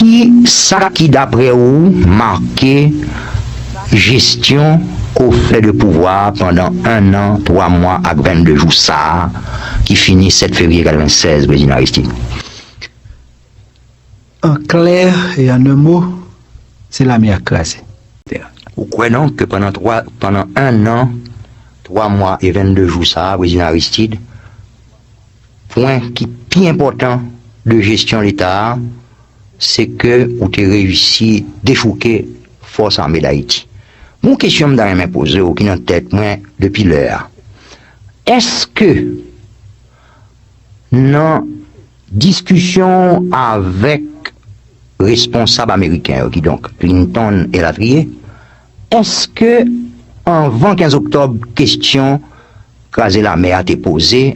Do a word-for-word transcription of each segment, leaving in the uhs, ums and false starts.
Ki sa ki, daprè ou, make jesyon kofè de pouvwa a pandan en an, twa mwa ak vennde jou sa a, ki fini sèt fevriye katrevennsèz, Prezidan Aristide? An klè e an en mo, se lame a k kraze. Ou kwè donk ke pandan twa, pandan en an, twa mwa e vennde jou sa a, Prezidan Aristide, pwen ki pi enpòtan de jesyon Leta a, se ke ou te reyisi dechouke Fòs Ame Dayiti. Gon kesyon m ta renmen poze w ki nan tèt mwen depi lè a. Èske nan diskisyon avèk responsab ameriken yo, kidonk Clinton elatriye, èske anvan kenz oktòb kesyon kraze lame a te poze,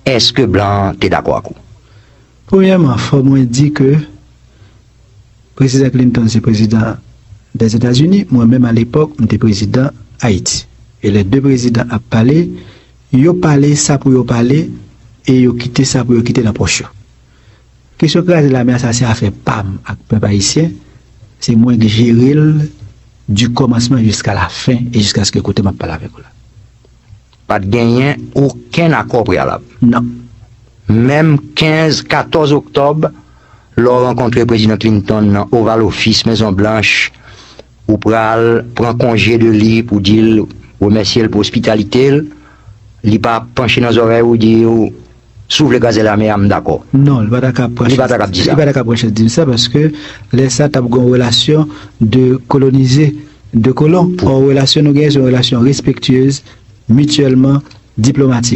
èske blan an te dakò ak ou? Premyèman, fò mwen di ke Prezidan Clinton se prezidan Dèzetazini, mwen menm alepòk, m te prezidan Ayiti. E lè de prezidan ap pale, yo pale sa pou yo pale e yo kite sa pou yo kite nan pòch yo. Kesyon kraze lame a, sa se afè pa m ak pèp ayisyen, se mwen k jere l du kòmansman jiska la fen e jiskaske kote m ap pale avèk ou la. Pa t genyen okenn akò preyalab. Non. Menm kenz, katòz oktòb, lè w rankontre Prezidan Clinton nan Oval Office, Mezon Blanch, ou pral pran konje de li pou di l, remèsye l pou ospitalite l, li pa panche nan zòrèy ou di w, si w vle kraze lame a, m dakò. Non, li pa ta ka pran Li pa ta ka di sa. Li pa ta ka pran chans di m sa paske lè sa t ap gen yon relasyon de kolonize, de kolon. Or, relasyon nou genyen se yon relasyon respektyez, mityèlman diplomatik.